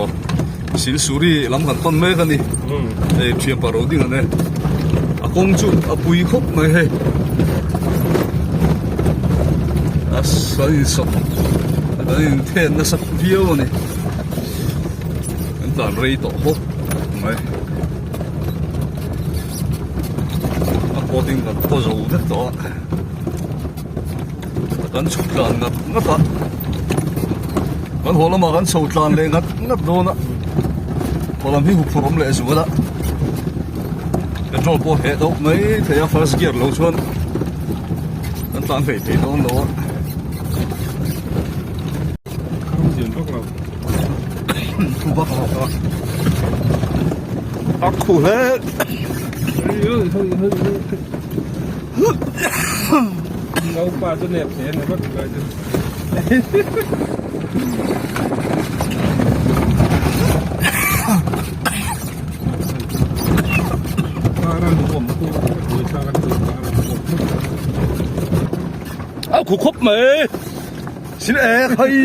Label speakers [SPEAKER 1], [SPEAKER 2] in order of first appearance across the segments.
[SPEAKER 1] Aw Silsuri lam kan pan mek a ni hei thianpa ro ding an e a kawng chu a pui khawp mai hei a an insawp an inthen nasa viau a ni an tlan rei tawh khawp mai a coating kan thaw zo vek tawh a. Kan chhuk tlan ngat ngat a, kan haw lamah kan chho tlan leh ngat ngat dawn a, haw lam hi huphurh awm leh zual a, petrol pawh heh deuh mai thei a first gear lo chuan kan tlan hlei thei dawn lo a. Thu bak lo a, a khu hle.
[SPEAKER 2] Naupa chu nep hle ni vak lai chu.
[SPEAKER 1] A khu khawp mai sin ek hei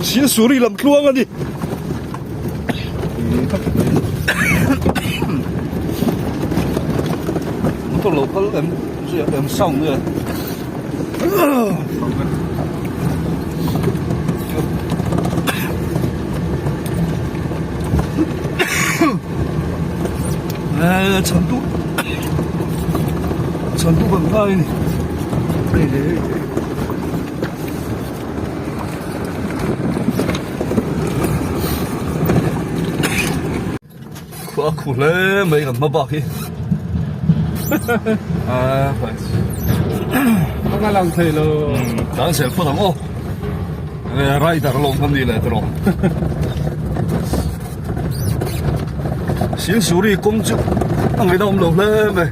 [SPEAKER 1] sin suri lam tluang a ni. Motor lo kal em zia em sound nge. Eh chhantu chhantu kan ngai ni. Hei hei hei. Khua khu hle mai kan hma bak hi
[SPEAKER 2] a lang thei lo
[SPEAKER 1] tlan sel phawt ang aw rider lawm kan ni leh tawh Silsuri kawng chu a ngaihna awm lo hle mai.